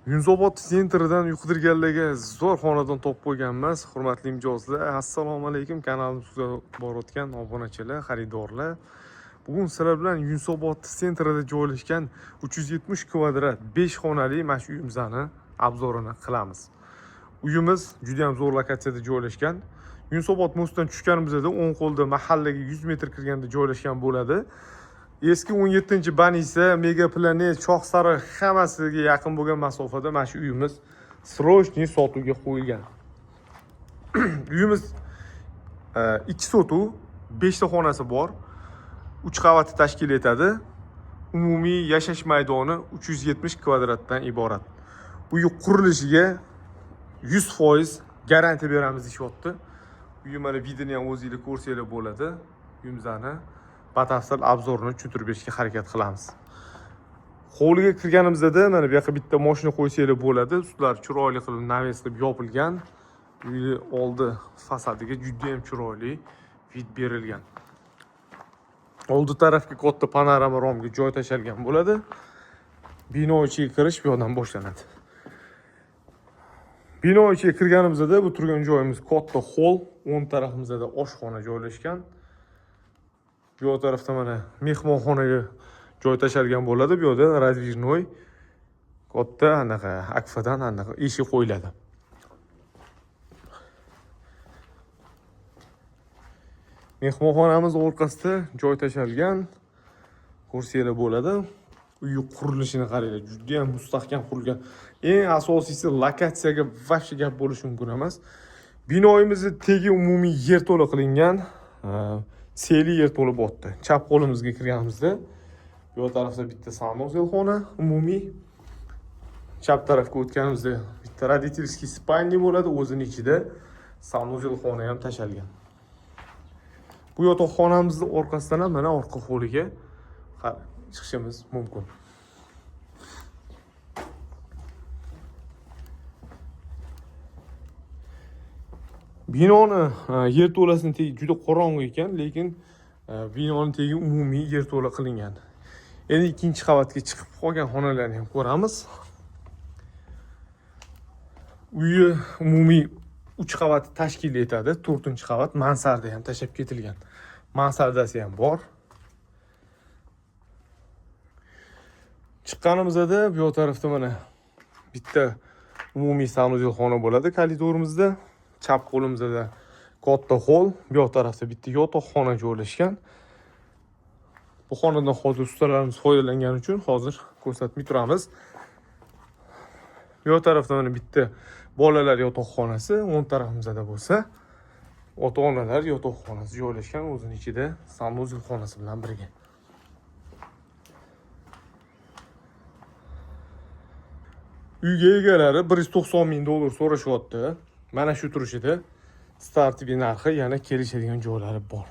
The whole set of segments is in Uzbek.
Yunusobod sentridan uy qidirganlarga zo'r xonadon topib qo'yganmiz. Hurmatli mijozlar, assalomu alaykum. Kanalimizga borayotgan obunachilar, xaridorlar. Bugun sizlar bilan Yunusobod sentrida joylashgan 370 kvadrat 5 xonali mana shu uyimizni obzorini qilamiz. Uyimiz juda ham zo'r lokatsiyada joylashgan. Yunusobod mostidan tushganimizda o'ng qo'lda mahallaga 100 metr kirganda joylashgan bo'ladi. Eski 17 Banisa, Mega Planet, Shohsaroy hammasiga yaqin bo'lgan masofada mana shu uyimiz срочный sotuvga qo'yilgan. Uyimiz 2 sotuv, 5 ta xonasi bor. 3 qavatni tashkil etadi. Umumiy yashash maydoni 370 kvadratdan iborat. Uy qurilishiga 100% garantiya beramiz deyishyapti. Uyi mana видini ham o'zinglar ko'rsanglar bo'ladi. Uyimizni batafsil obzorini tushuntirib berishga harakat qilamiz. Hovliga kirganimizda mana bu yoqqa bitta mashina qo'ysanglar bo'ladi. Ustlari chiroyli qilib навес qilib yopilgan. Uyni oldi fasadiga juda ham chiroyli вид berilgan. Oldi tarafga katta panorama romga joy tashalgan bo'ladi. Bino ichiga kirish bu yoqdan boshlanadi. Bino ichiga kirganimizda bu turgan joyimiz katta hol, o'ng tarafimizda oshxona joylashgan. Bu yoq tarafda mana mehmonxonaga joy tashalgan bo'ladi. Bu yoqda раздвижной katta anaqa akfadan anaqa eshik qo'yiladi. Mehmonxonamiz orqasida joy tashalgan, ko'rsanglar bo'ladi. Uy qurilishini qaranglar, juda ham mustahkam qurilgan. Eng asosiysi lokatsiyaga вообще gap bo'lishi mumkin emas. Binoimizni tegi umumiy yerto'la qilingan, seli yerto'la botdi. Chap qo'limizga kirganimizda bu yoq tarafda bitta санузел xona umumiy. Chap tarafga o'tganimizda bitta родительский спальня bo'ladi, o'zini ichida санузел xona ham tashalgan. Bu yotoqxonamizni orqasidan ham mana orqa hovliga chiqishimiz mumkin. Binoni yerto'lasini tegi juda qorong'u ekan, lekin binoni tegi umumiy yerto'la qilingan. Endi ikkinchi qavatga chiqib qolgan xonalarni ham ko'ramiz. Uyi umumiy 3 qavatni tashkil etadi. 4-qavat mansarda ham tashlab ketilgan. Mansardasi ham bor. Chiqqanimizda bu yoq tarafda mana bitta umumiy санузел xona bo'ladi koridorimizda. Chap qo'limizda katta hol, bu yoq tarafda bitta yotoqxona joylashgan. Bu xonadan hozir ustalarimiz foydalangani uchun hozir ko'rsatmay turamiz. Bu yoq tarafda mana bitta bolalar yotoqxonasi, o'ng tarafimizda bo'lsa ota-onalar yotoqxonasi joylashgan, o'zini ichida санузел xonasi bilan birga. Uyga egalari 190 ming dollar so'rashyapti. Mana shu turishida startoviy narxi, yana kelishadigan joylari bor.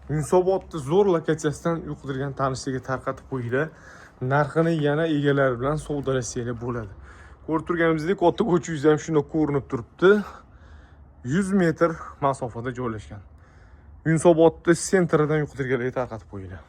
Yunusobodni zo'r lokatsiyasidan uy qidirgan tanishlarga tarqatib qo'yinglar. Narxini yana egalari bilan savdolashsanglar bo'ladi. Ko'rib turganimizdek katta ko'changiz ham shunda ko'rinib turibdi. 100 metr masofada joylashgan. Yunusobodni sentridan uy qidirganlarga tarqatib qo'yinglar.